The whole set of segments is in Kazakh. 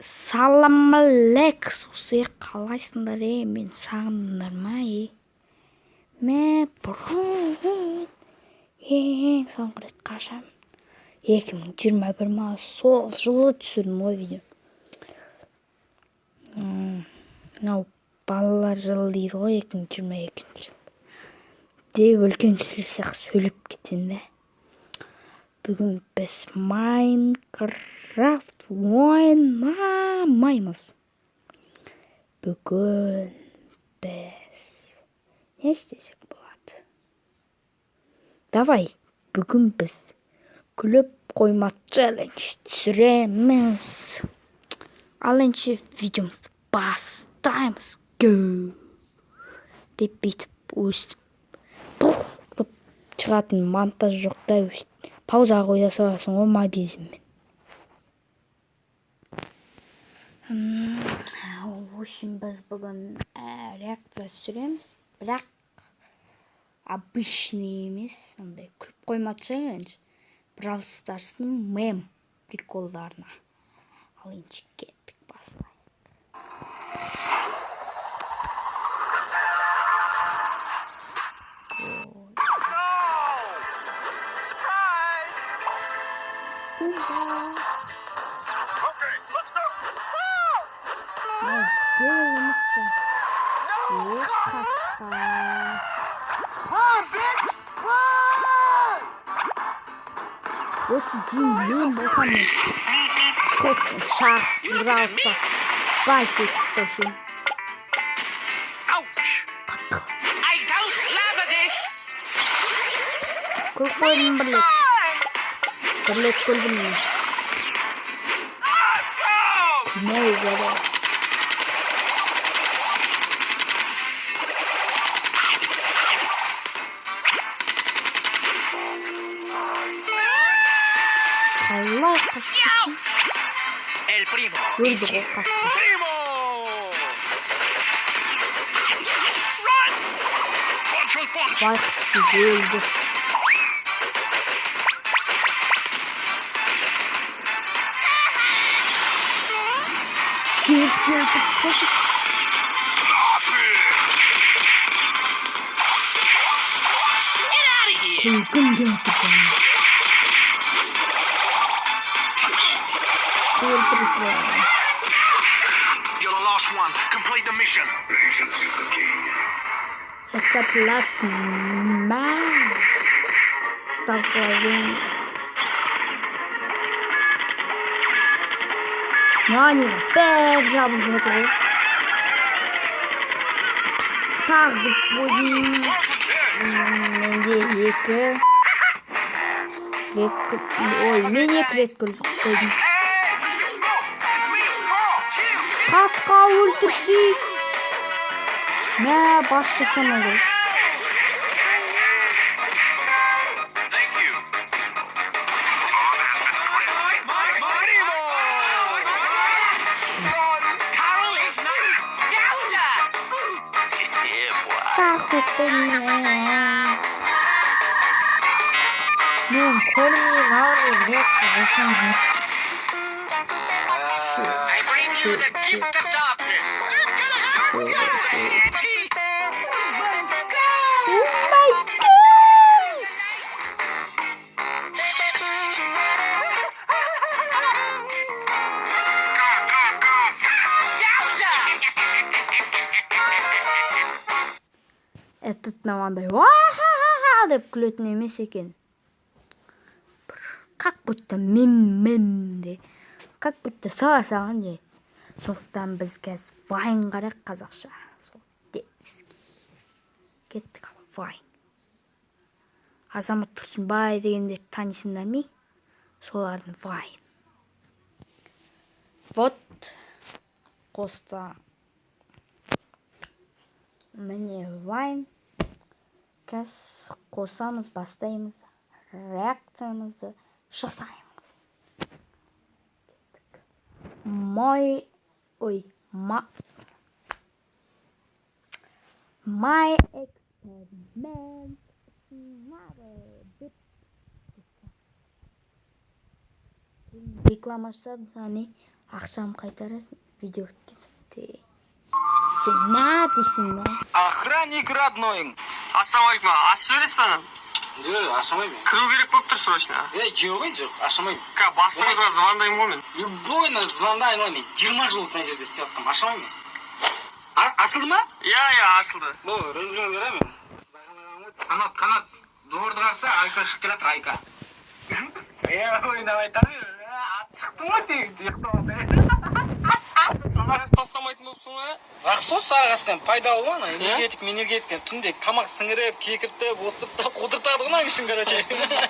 Салам алейкум, қалайсыңдар, е? Мен сағындыңдар ма, е? Мә, бұрын ең соңғы рет қашан? 2021 ма? Сол жылы түсірдім ғой видео. Мынау балалар жылы дейді ғой, 2022 жыл. Деп үлкен кісілер сияқты сөйлеп кетсем де. Бүгін біз Майнкрафт ойнамаймыз. Бүгін біз не істесек болады? Давай, бүгін біз күліп қойма челлендж түсіреміз. Ал ендеше видеомызды бастаймыз. Go! Деп бүйтіп өстіп пух қылып шығатын монтаж жоқ та, өстіп паузаға қоя саласың ғой мобилізммен. В общем, біз бүгін реакция түсіреміз, бірақ обычный емес, андай күліп қойма челлендж, Бравл Старстың мем приколдарына. Ал ендеше кеттік, бастайық. Осы дейін мен болсам, мен сотын шағып Бравл Старс байт етіп тастаушы едім. Күліп қойдым бір рет. Бір рет күлдім мен. Күлмеу керек. Қалай қашып өлді ғой қасқыр. Байқұс өлді. Теріске өлтіріп тастады. Күлкім келіп тұр жаным. Өлтірсін. You're the last one. Complete the mission. Patience is the key. What's up, last man? Stop driving. Міне бәрі жабылып жатыр ғой. Тағы бір қойдым. Менде екі рет ой, мен екі рет күліп қойдым. Қасқа өлтірсей. Мә, бас жасамай ғой. Thank you. Carl is not. Yowza! Yeah, boy. Тағы күліп қойдым. Мен көрмеймін ау деп реакция жасаймын. I bring you the gift of darkness. Oh my God! Этот мынандай уа-ха-ха-ха деп күлетін емес екен. Бір как будто мен де. Как будто сала салған же. Сондықтан біз қазір вайн қарайық қазақша. Сол детский. Кеттік ал вайн. Азамат Тұрсынбай дегендерді танисыңдар ме? Солардың вайн. Вот қоста. Міне вайн. Қазір қосамыз, бастаймыз, реакциямызды жасаймыз. Мой, ой, ма, my experiment деп реклама жасадым саған, не? Ақшамды қайтарасың, видео біткен соң. Сен на дейсің ба? Охранник родной. Ассалаумағалейкум, ашып жібересіз бе ананы? Жоқ, ашамаймын. Кіру керек болып тұр срочно. Ей, жоқ, жоқ, ашамаймын. Ка, бастығыңызға звондаймын ғой мен. Любойына звондай алмаймын. Мен 20 жыл мына жерде істеп жатқанмын, ашамаймын мен. Ашылды ма? Иә, иә, ашылды. Бұл ренжімеңдер, ә мен. Қанат, Қанат, дворды қараса, Айка шығып келе жатыр, Айка. Е, ойнап айтамын. Ат шықтың ғой тегі, ұйықтап. Сарыағаш тастамайтын болыпсың ғой, ә? Жақсы сол сарыағаштан пайдалы ғой ана энергетик, энергетик түнде тамақ сіңіріп, кекіртіп, осыртып, қудыртады ғой мына кішін, короче.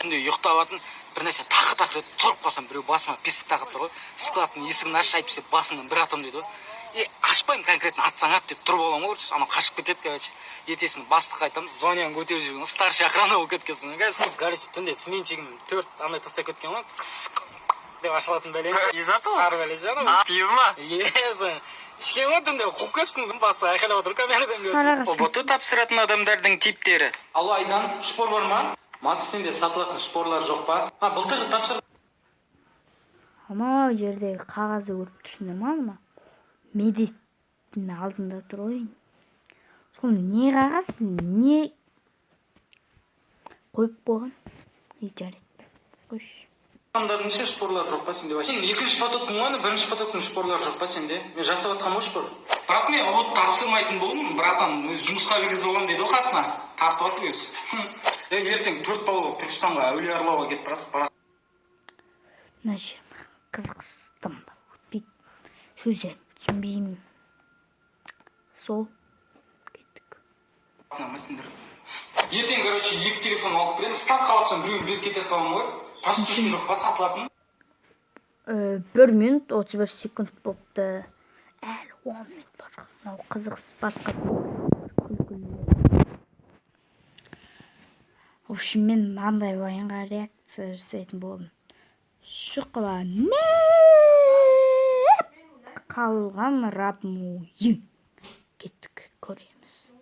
Түнде ұйықтап алатын бір нәрсе тақыр тақыр етіп тұрып қалсам, біреу басыма песік тағып тұр ғой. Складтың есігін ашшы, әйтпесе басыңнан бір атамын дейді ғой. Е, ашпаймын конкретно, атсаң ат деп тұрып аламын ғой, анау қашып кетеді, короче. Ертесіне бастыққа айтамыз, звонияны көтеріп жүрген ғой, старший охрана болып кеткенсің. Короче, түнде сменщигім 4 андай тастап кеткен ғой, деп ашылатын бәле. Не зат ол? Сары бәле ше анау. Пиво ма? Е, сен ішкен ғой түнде, қуып кетіпсің, басы айқайлап отыр камерадан көріп. Сарыағаш. ҰБТ тапсыратын адамдардың типтері. Алло, Айдан, шпор бар ма? Матысында сатылатын шпорлар жоқ па? А, былтыр тапсыр. Анау жердегі қағазды көріп тұрсыңдар ма, ана? Медеттің алдында тұр ғой. Сол не қағаз, не қойып қойған? Ей, жарайды. Қойшы. Адамдардың ше шпорлар жоқ па сенде вообще? Екінші потоктың ғой, бірінші потоктың шпорлары жоқ па сенде? Мен жасап жатқанмын ғой шпор. Брат, мен ҰБТ тапсырмайтын болдым, братан, өзі жұмысқа кіргізіп аламын дейді ғой қасына. Тартып жатыр өзі. Ей, ертең 4 бала болып Түркістанға әулие аралауға кетіп бара жатырмыз. Мына жер қызықсыз да өтпейді. Сөздерін түсінбеймін. Сол кеттік. Ертең, короче, 2 телефон алып беремін. Склад қалып біреуін беріп кете саламын ғой. Простушка жоқ па сатылатын? 1 минут 31 секунд болыпты. Әлі 10 минут бар. Мынау қызықсыз басқа күлкілі. В общем, мен мынандай ойынға реакция жасайтын болдым. Шұқыланып қалған родной. Кеттік, көреміз.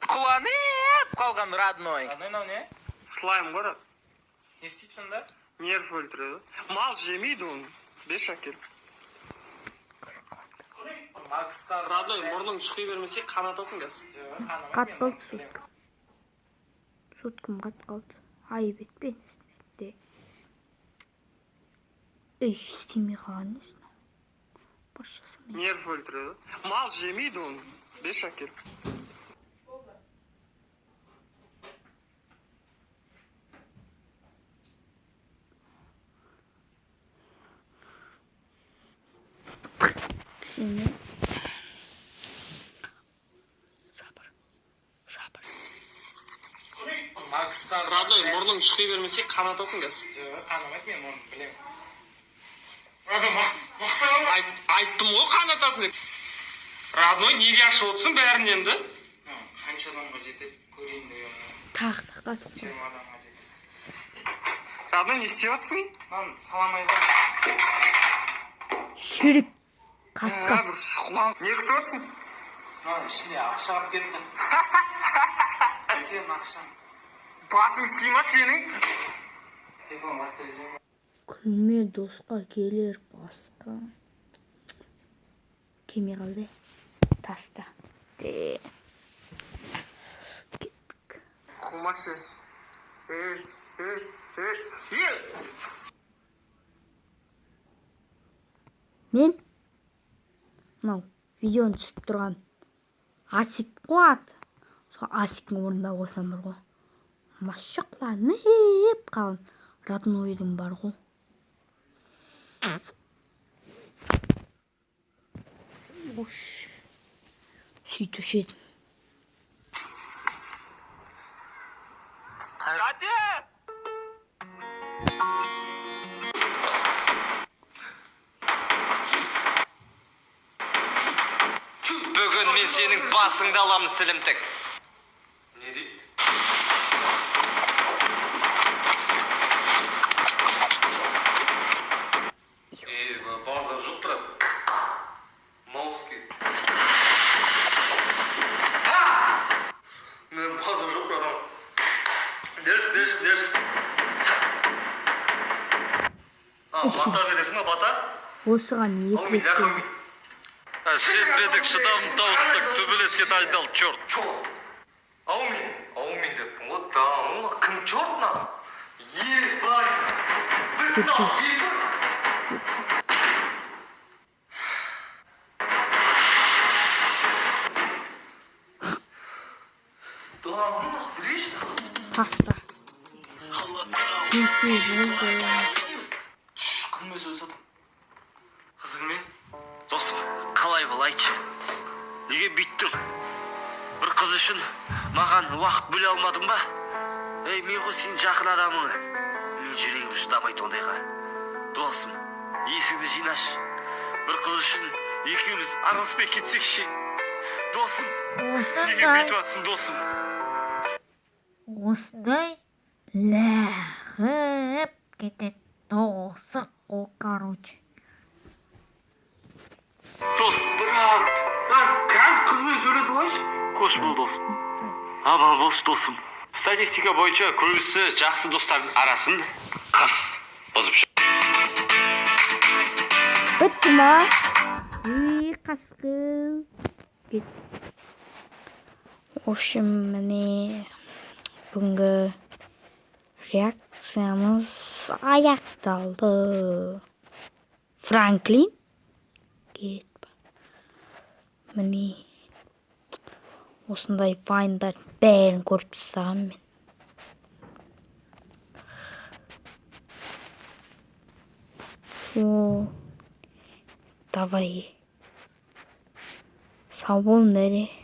Құланып қалған родной. Родной мынау не? Слайм ғой, брат. Не істейді сонда? Нерв өлтіреді. Мал жемейді оны. Беш әкел. Родной, мұрның шұқи бермесе қанатасың қазір. Қат қалды суткам. Суткам қат қалды. Айып етпеңіздер. Ей, істемей қалған несі? Бас жасамай. Нерв өлтіреді. Мал жемейді оны. Беш әкел. Сені. Сабыр. Сабыр. Родной, мұрның шұқи бермесе қанатасың қазір. Жоқ, қанамайды, мен оны білемін. Айттым ғой қанатасың деп. Родной, неге ашып отырсың бәрін енді? Қанша адамға жетеді көрейін деген. Тағы да қатып. 20 адамға жетеді. Родной, не істеп жатсың? Мынаны саламай ғой. Шірік. Қасқа. Бір шұқылан. Не күтіп отырсың? Мынаның ішінде ақша алып кетті. Сенің ақшаң. Басың істей ма сенің? Телефон лақтырып жіберме. Күлме досқа келер басқа. Келмей қалды. Таста. Де. Кеттік. Қумашы. Ей, ей, ей, ей! Мен мынау видеоны түсіріп тұрған Асик қой аты. Сол Асиктің орнында болсам бар ғой. Машықланып қалған роднойдың бар ғой. Ош. Сөйтуші едім. Кәте! Бүгін мен сенің басыңды аламын, сілімтік. Не дейді? Базар жоқ, брат. Мауски. Базар жоқ, брат. Деш, деш, деш. Бата бересің ба, бата? Осыған 2 рет келді. Сенбедік, шыдамын тауыстық, төбелеске дайындал, черт. Аумин, аумин деппін ғой. Да, ну кім черт на? Ебать. Черт. Паста. Несі болды? Қызыңмен сөйлесіп. Қызыңмен? Досым, қалай бол айтшы. Неге бүйттің? Бір қыз үшін маған уақыт бөле алмадың ба? Ей, мен ғой сенің жақын адамың. Мен жүрегім шыдамайды ондайға. Досым, есіңді жинашы. Бір қыз үшін екеуміз араласпай кетсек ше. Досым, неге бүйтіп жатсың, досым? Осындай лағып кетеді досық қой, короче. Дос, бірақ, қазір қызбен сөйлесіп алайыншы. Қош бол, досым. Аман болшы, досым. Статистика бойынша көбісі жақсы достардың арасын қыз бұзып жүр. Бітті ма? Үй, қасқыр. В общем, міне бүгінгі реакциямыз аяқталды. Франклин кетпа. Міне осындай вайндар бәрін көріп тастағанмын мен. О, давай. Сау болыңдар.